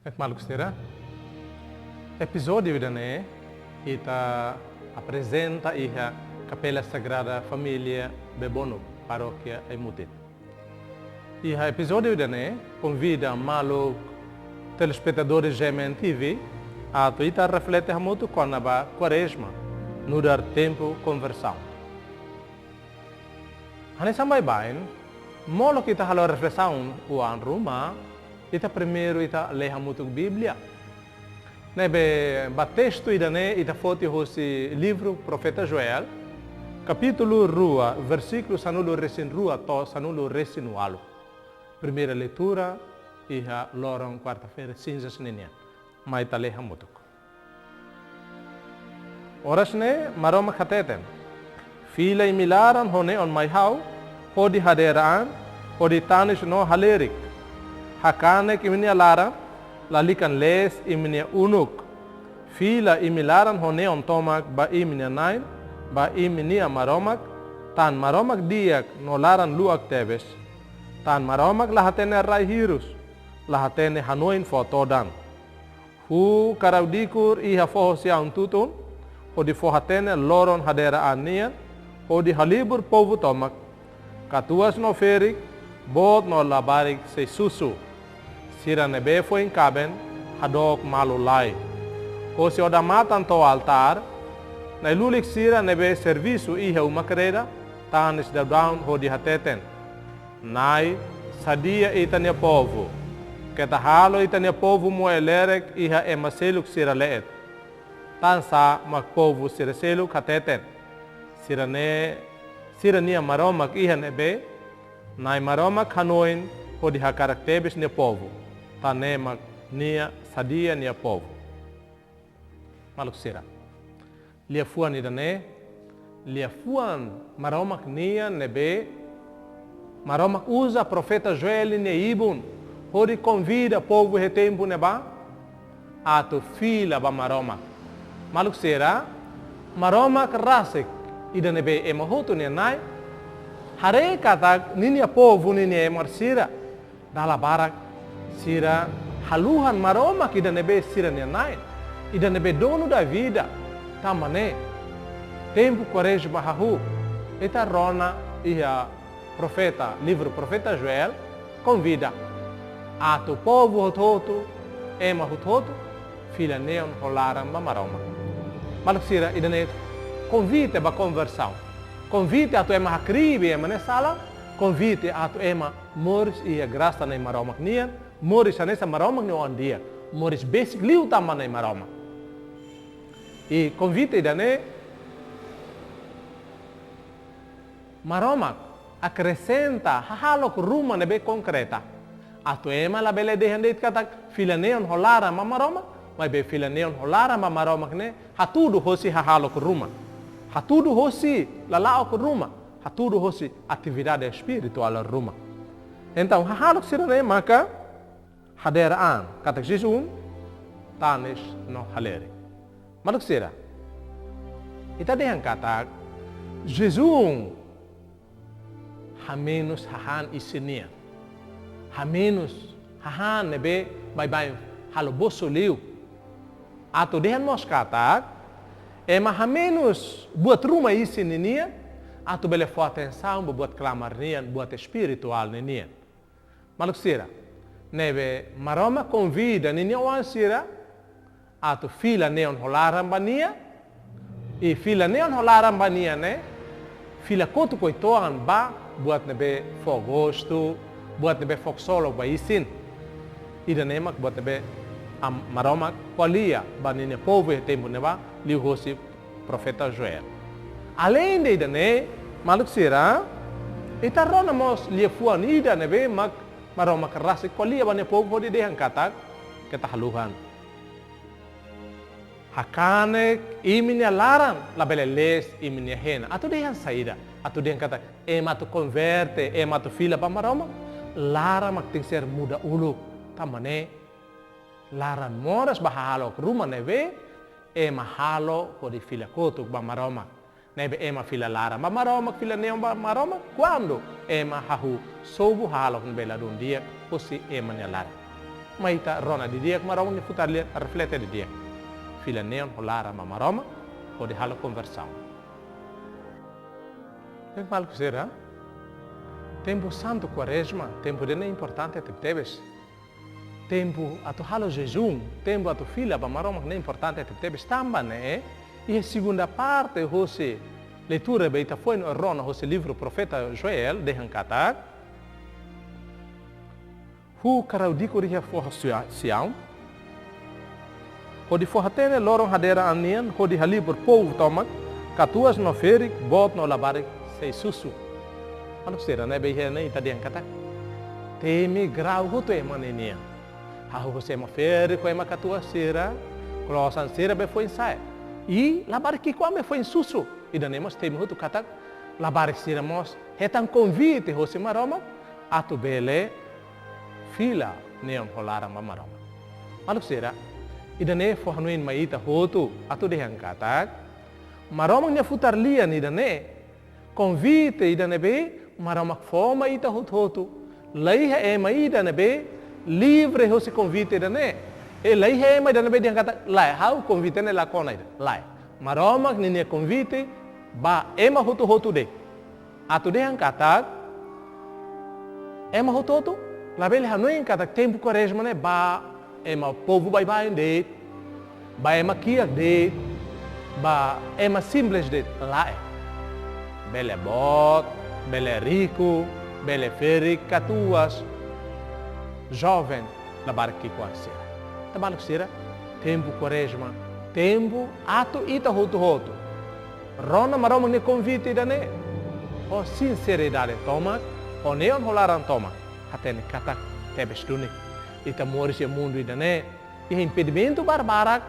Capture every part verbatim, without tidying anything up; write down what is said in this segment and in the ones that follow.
Maluk sira, epizódiu ida-ne'e ita aprezenta iha Kapela Sagrada Família Bebonuk, Parókia Aimutin. Iha epizódiu ida-ne'e konvida maluk telespetadores G M N T V atu ita reflete hamutuk kona-ba Kuarezma, nu'udar tempu konversaun. Hanesan baibain, molok ita halo reflesaun oan ruma, ita primeiru ita lee hamutuk Bíblia. Ne'ebé ba testu ida-ne'e ita foti hosi livru Profeta Joel, kapítulu rua, versíkulu sanulu-resin-rua to'o sanulu-resin-ualu. Primeira leitura iha loron kuarta-feira sinzas ninian. Mai ita lee hamutuk. Oras ne'e Maromak hateten: Fila imi-nia laran ho neon mai ha'u, hodi hadeer an, hodi tanis no halerik. Hakanek imi-nia laran, lalika lees imi-nia unuk. Fila imi-nia laran ho neon tomak ba imi-nia Na'i, ba imi-nia Maromak, tan Maromak di'ak no laran luak tebes. Tan Maromak la hatene rai hirus, la hatene hanoin fó todan. Huu karau-dikur iha foho Siaun tutun, hodi fó hatene loron hadeer an nian, hodi halibur povu tomak. Katuas no ferik, boot no labarik sei susu. Sira ne'ebé foin kaben, hadook malu lai. Hosi odamatan to'o altár, na'i-lulik sira ne'ebé servisu iha uma-kreda, tanis daudaun hodi hateten: Na'i, sadia ita-nia povu. Keta halo ita-nia povu moe lerek iha ema seluk sira leet. Tansá mak povu sira seluk hateten: Sira-ne'e, sira-nia Maromak iha ne'ebé? Na'i Maromak hanoin hodi hakarak tebes nia povu. Tan ne'e mak nia sadia nia povu. Maluk sira, liafuan ida-ne'e, liafuan Maromak nian ne'ebé Maromak uza profeta Joel nia ibun hodi konvida povu iha tempu ne'ebá atu fila ba Maromak. Maluk sira, Maromak rasik, ida ne'ebé ema hotu nia Na'i, haree katak ninia povu, ninia ema sira, dala barak sira haluhan Maromak ida ne'ebé sira-nia Na'i, ida ne'ebé dono da vida. Tanba ne'e, tempu Kuarezma hahú, ita rona iha profeta, livru Profeta Joel, konvida atu povu hotu-hotu, ema hotu-hotu, fila neon ho laran ba Maromak. Maluk sira, ida-ne'e konvite ba konversaun. Konvite atu ema hakribi ema nia sala, konvite atu ema moris iha grasa Na'i Maromak nian, moris hanesan Maromak nia oan di'ak, moris besik liután ba Na'i Maromak. I konvite ida-ne'e, Maromak akresenta hahalok ruma ne'ebé konkreta. Atu ema labele dehan de'it katak fila neon ho laran ba Maromak, maibé fila neon ho laran ba Maromak ne'e hatudu hosi hahalok ruma. Hatudu hosi lala'ok ruma. Hatudu hosi atividade espirituál ruma. Entaun, hahalok sira-ne'e maka hadeer an, katak jejún, tanis no halerik. Maluk sira, ita dehan katak jejún hamenus hahán isin nian. Hamenus hahán ne'ebé baibain halo bosu liu. Atu dehan mós katak ema hamenus buat ruma isin ninian, atu bele fó atensaun ba buat klamar nian, buat espirituál ninian. Maluk sira, ne'ebé Maromak konvida ninia oan sira atu fila neon ho laran ba nia, i fila neon ho laran ba nia ne'e, fila kotuk uitoan ba buat ne'ebé fó gostu, buat ne'ebé fó ksolok ba isin. Ida-ne'e mak buat ne'ebé Am-, Maromak ko'alia ba ninia povu iha tempu ne'ebá, liuhosi profeta Joel. Aleinde ida-ne'e, maluk sira, ita rona mós liafuan ida ne'ebé mak Maromak rasik ko'alia ba nia povu hodi dehan katak, keta haluhan. Hakanek imi-nia laran, labele lees imi-nia hena. Atu dehan saida, atu dehan katak, ema atu konverte, ema atu fila ba Maromak, laran mak tenkesér muda uluk. Tanba ne'e, laran moras ba hahalok ruma ne'ebé ema halo hodi fila kotuk ba Maromak. Ne'ebé ema fila laran ba Maromak, fila neon ba Maromak, kuandu ema hahú sobu hahalok ne'ebé ladún di'ak hosi ema nia laran. Mai ita rona didi'ak Maromak nia futar lian, reflete didi'ak. Fila neon ho laran ba Maromak, hodi halo konversaun. Bem, maluk sira, tempu santu Kuarezma, tempu ida-ne'e importante tebetebes. Tempu atu halo jejún, tempu atu fila ba Maromak ne'e importante tebetebes. Tanba ne'e, iha segunda parte hosi leitura ne'ebé ita foin rona hosi livru profeta Joel, dehan katak: Huu karau-diku iha foho Sia-, Siaun, hodi fó-hatene loron hadeer an nian, hodi halibur povu tomak, katuas no ferik, boot no labarik sei susu. Maluk sira, ne'ebé iha ne'e ita dehan katak temi grau hotu ema ninian. Hahú husi ema ferik ho ema katuas sira, klosan sira be foin sa'e. I labarik ki'ikoan be foin susu. Ida-ne'e mós temi hotu katak labarik sira mós hetan konvite hosi Maromak atu bele fila neon ho laran ba Maromak. Maluk sira, ida-ne'e fó hanoin mai ita hotu atu dehan katak Maromak nia futar lian ida-ne'e, konvite ida-ne'ebé Maromak fó mai ita hotu-hotu. Laiha ema ida ne'ebé livre hosi konvite ida-ne'e. I laiha ema ida ne'ebé dehan katak: Lae, ha'u konvite ne'e lakon ona ida. Lae. Maromak ninia konvite ba ema hotu-hotu de'it. Atu dehan katak ema hotu-hotu labele hanoin katak tempu Kuarezma ne'e ba ema povu baibain de'it, ba ema kiak de'it, ba ema simples de'it, lae. Bele boot, bele riku, bele ferik, katuas, joven, labarik ki'ikoan sira. Entaun maluk sira, tempu Kuarezma, tempu atu ita hotu-hotu rona Maromak nia konvite ida-ne'e ho sinseridade tomak, ho neon ho laran tomak, hatene katak tebes duni ita moris iha mundu ida-ne'e iha impedimentu barbarak,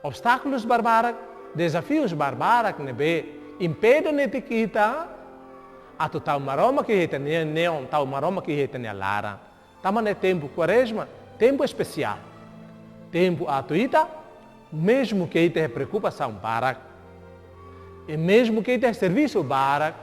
obstákulus barbarak, dezafius barbarak ne'ebé impede netik ita atu tau Maromak iha ita-nia neon, tau Maromak iha ita-nia laran. Tanba ne'e tempu Kuarezma, tempu espesiál. Tempu atu ita, mezmu ke ita iha preokupasaun barak, i mezmu ke ita iha servisu barak,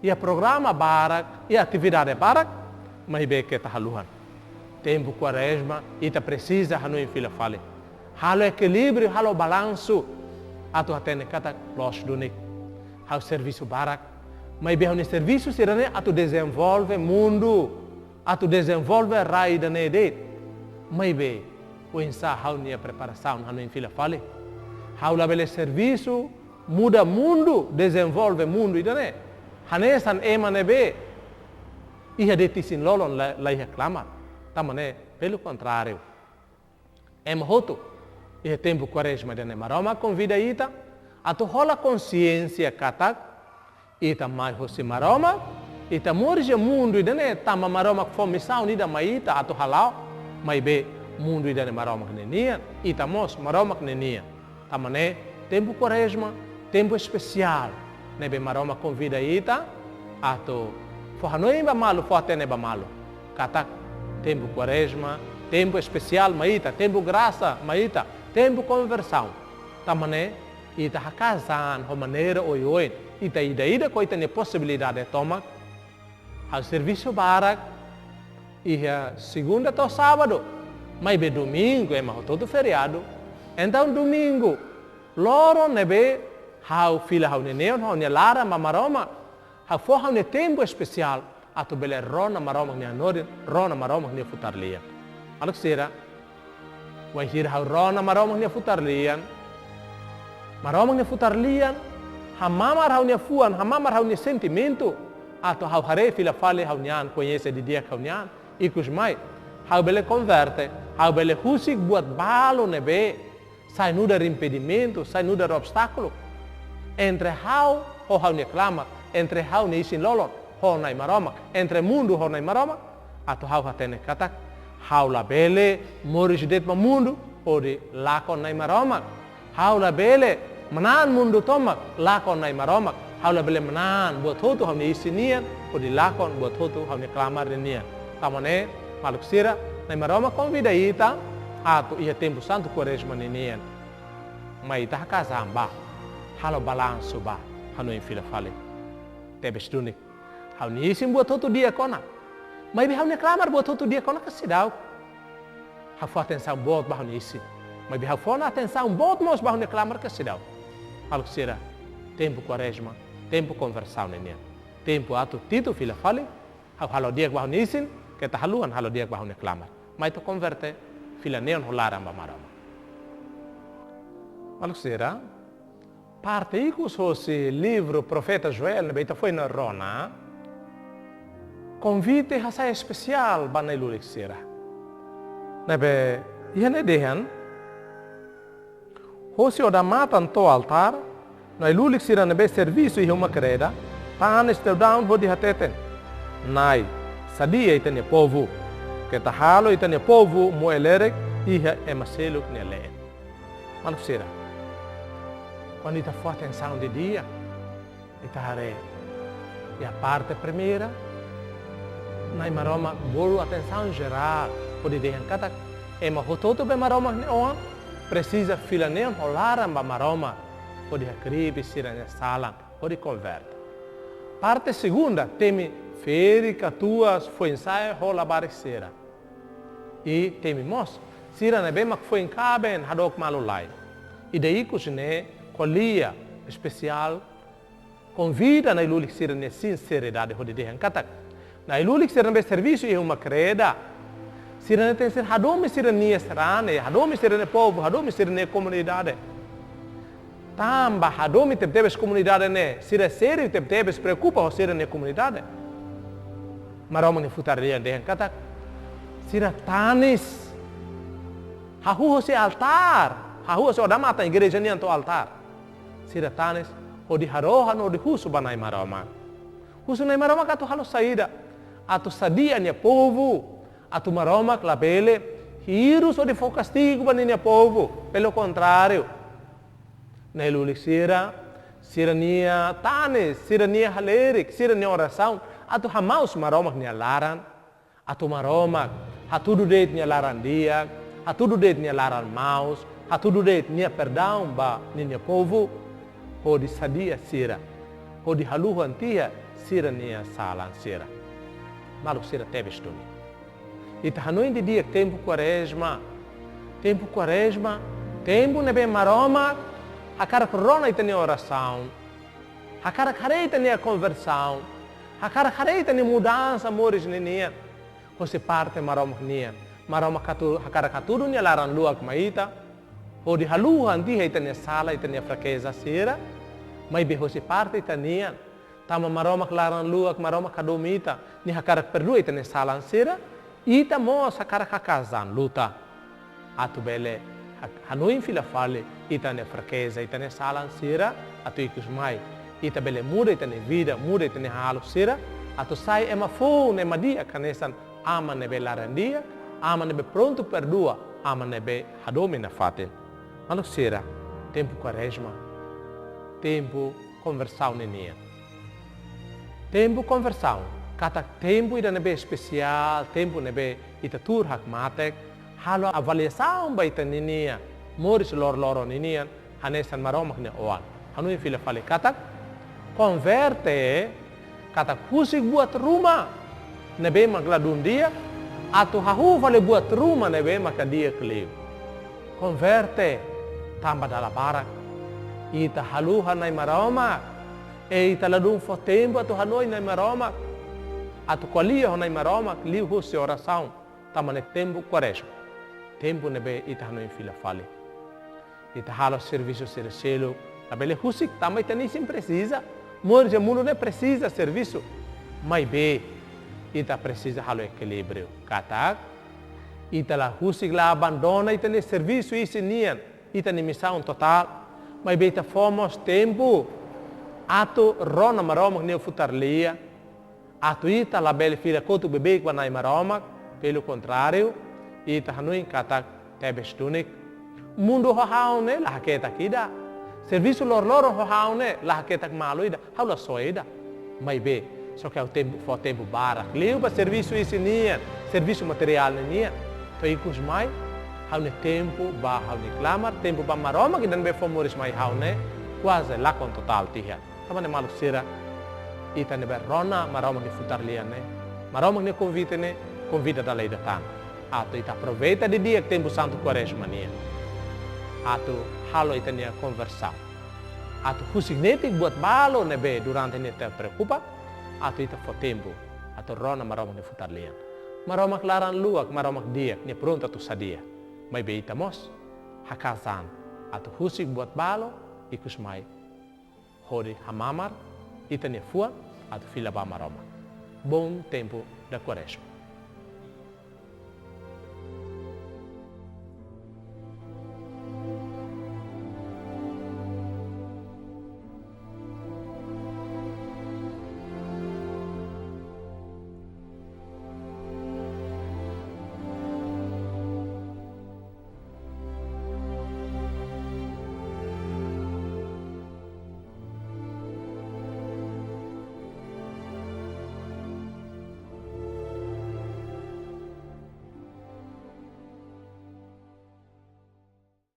iha programa barak, iha atividade barak, maibé keta haluha. Tempu Kuarezma, ita presiza hanoin fila fali. Halo ekilíbriu, halo balansu, atu hatene katak loos duni. Ha'u servisu barak, maibé ha'u-nia servisu sira-ne'e atu dezenvolve mundu, atu dezenvolve rai ida-ne'e de'it. Maibé, oinsá ha'u-nia preparasaun hanoin fila fali? Ha'u labele servisu, muda mundu, dezenvolve mundu ida-ne'e hanesan ema ne'ebé iha de'it isin-lolon, la, laiha klamar. Tanba ne'e, pelo contrário, ema hotu, iha tempu Kuarezma ida-ne'e Maromak konvida ita atu hola konsiénsia katak ita mai husi Maromak, ita moris iha mundu ida-ne'e tanba Maromak fó misaun ida mai ita atu hala'o, maibé mundu ida-ne'e Maromak ninian, ita mós Maromak ninian. Tanba ne'e, tempu Kuarezma, tempu espesiál ne'ebé Maromak konvida ita atu fó hanoin ba malu, fó-hatene ba malu katak tempu Kuarezma, tempu espesiál mai ita, tempu grasa mai ita, tempu konversaun. Tanba ne'e, ita haka'as an ho maneira oioin, ita ida-idak ho ita-nia posibilidade tomak. Ha'u servisu barak iha segunda to'o sábadu, maibé domingu ema hotu-hotu feriadu. Entaun domingu loron ne'ebé ha'u fila ha'u-nia neon, ha'u-nia laran ba Maromak, ha'u fó ha'u-nia tempu espesiál atu bele rona Maromak nia hanorin, rona Maromak nia futar lian. Maluk sira, wainhira ha'u rona Maromak nia futar lian, Maromak nia futar lian hamamar ha'u-nia fuan, hamamar ha'u-nia sentimentu, atu ha'u haree fila fali ha'u-nia an, koñese didi'ak ha'u-nia an. Ikus mai, ha'u bele konverte, ha'u bele husik buat balu ne'ebé sai nu'udar impedimentu, sai nu'udar obstákulu entre ha'u ho ha'u-nia klamar, entre ha'u-nia isin-lolon ho Na'i Maromak, entre mundu ho Na'i Maromak, atu ha'u hatene katak ha'u labele moris de'it ba mundu hodi lakon Na'i Maromak. Ha'u labele manán mundu tomak lakon Na'i Maromak. Ha'u labele manán buat hotu ha'u-nia isin nian hodi lakon buat hotu ha'u-nia klamar nian. Tanba ne'e, maluk sira, Na'i Maromak konvida ita atu iha tempu santu Kuarezma ninian, mai ita haka'as an ba, halo balansu ba, hanoin fila fali. Tebes duni, ha'u-nia isin buat hotu di'ak ona, maibé ha'u-nia klamar buat hotu di'ak ona ka seidauk? ha'u fó atensaun boot ba ha'u-nia isin. Maibé ha'u fó ona atensaun boot mós ba ha'u-nia klamar ka seidauk? Maluk sira, tempu Kuarezma, tempu konversaun ninian. Tempu atu Titu fila fali, ha'u halo di'ak ba ha'u-nia isin, keta haluha halo di'ak ba ha'u-nia klamar. Mai ita konverte, fila neon ho laran ba Maromak. Maluk sira, parte ikus hosi livru Profeta Joel ne'ebé ita foin rona, konvite hasa'e espesiál ba na'i-lulik sira. Ne'ebé iha ne'e dehan: Hosi odamatan to'o altár, na'i-lulik sira ne'ebé servisu iha uma kreda, tanis teudaun hodi hateten: Na'i, sadia ita-nia povu. Keta halo ita-nia povu moe lehrek iha ema seluk nia leet. Maluk sira, kuandu ita fó atensaun didi'ak, ita haree iha parte primeira, Na'i Maromak bolu atensaun jerál hodi dehan katak ema hotu-hotu be Maromak nia oan presiza fila neon ho laran ba Maromak hodi hakribi sira-nia salan, hodi konverte. Parte segunda temi ferik, katuas, foin-sa'e ho labarik sira. I temi mós sira ne'ebé mak foin kaben hadook malu-lai. Ida ikus ne'e ko'alia espesiál, konvida na'i-lulik sira-nia sinseridade hodi dehan katak na'i-lulik sira ne'ebé servisu iha uma kreda, sira-ne'e tenke hadomi sira-nia sarani, hadomi sira-nia povu, hadomi sira-nia komunidade. Tanba hadomi tebetebes komunidade ne'e, sira sériu tebetebes, preokupa ho sira-nia komunidade. Maromak nia futar-lian dehan katak sira tanis, hahú hosi altár, hahú hosi odamatan igreja nian to'o altár. Sira tanis hodi harohan, hodi husu ba Na'i Maromak. Husu Na'i Maromak atu halo saida? Atu sadia nia povu, atu Maromak labele hirus hodi fó kastigu ba ninia povu. Pelo kontráriu, na'i-lulik sira, sira-nia tanis, sira-nia halerik, sira-nia orasaun atu hamaus Maromak nia laran, atu Maromak hatudu de'it nia laran di'ak, hatudu de'it nia laran maus, hatudu de'it nia perdaun ba ninia povu, hodi sadia sira, hodi haluhan tiha sira-nia salan sira. Maluk sira tebes duni, ita hanoin didi'ak tempu Kuarezma. Tempu Kuarezma, tempu ne'ebé Maromak hakarak rona ita-nia orasaun, hakarak haree ita-nia konversaun, hakarak haree ita-nia mudansa moris ninian. Hosi parte Maromak nian, Maromak hatu-, hakarak hatudu nia laran luak mai ita, hodi haluhan tiha ita-nia sala, ita-nia frakeza sira. Maibé hosi parte ita-nian, tanba Maromak laran luak, Maromak hadomi ita, nia hakarak perdua ita-nia salan sira, ita mós hakarak haka'as an luta atu bele ha-, hanoin fila fali ita-nia frakeza, ita-nia salan sira, atu ikus mai ita bele muda ita-nia vida, muda ita-nia hahalok sira, atu sai ema foun, ema di'ak hanesan Aman ne'ebé laran di'ak, Aman ne'ebé prontu perdua, Aman ne'ebé hadomi nafatin. Maluk sira, tempu Kuarezma, tempu konversaun ninian. Tempu konversaun, katak tempu ida ne'ebé espesiál, tempu ne'ebé ita tuur hakmatek, halo avaliasaun ba ita-ninia moris loroloron ninian, hanesan Maromak nia oan. Hanoin fila fali katak, konverte, katak husik buat ruma ne'ebé mak ladún di'ak, atu hahú fali buat ruma ne'ebé mak di'ak liu. Konverte, tanba dala barak ita haluha Na'i Maromak, i ita ladún fó tempu atu hanoin Na'i Maromak, atu ko'alia ho Na'i Maromak liuhusi orasaun, tanba ne'e tempu Kuarezma, tempu ne'ebé ita hanoin fila fali. Ita halo servisu sira seluk, labele husik, tanba ita-nia isin presiza. Moris iha mundu ne'e presiza servisu. Maibé, ita presiza halo ekilíbriu. Katak, ita la husik, la abandona ita-nia servisu isin nian, ita-nia misaun totál. Maibé ita fó mós tempu atu rona Maromak nia futar-lian. Atu ita labele fila kotuk beibeik ba Na'i Maromak, pelo kontráriu, ita hanoin katak tebes duni. Mundu ho ha'u ne'e la haketak ida. Servisu loroloron ho ha'u ne'e la haketak malu ida. Ha'u la soe ida. Maibé, só ke ha'u tempu, fó tempu barak liu ba servisu isin nian, servisu materiál ninian. To'o ikus mai, ha'u-nia tempu ba ha'u-nia klamar, tempu ba Maromak ida ne'ebé fó moris mai ha'u ne'e, kuaze lakon totál tiha. Tanba ne'e maluk sira, ita ne'ebé rona Maromak nia futar-lian ne'e, Maromak nia konvite ne'e, konvida dala ida tan. Atu ita aproveita didi'ak tempu santu Kuarezma nian. Atu halo ita-nia konversaun. Atu husik netik buat balu ne'ebé durante ne'e ita preokupa, atu ita fó tempu, atu rona Maromak nia futar lian. Maromak laran-luak, Maromak di'ak, nia prontu atu sadia. Maibé ita mós, hakaas an, atu husik buat balu, ikus mai hodi hamamar ita-nia fuan, atu fila ba Maromak. Bom tempo da Quaresma.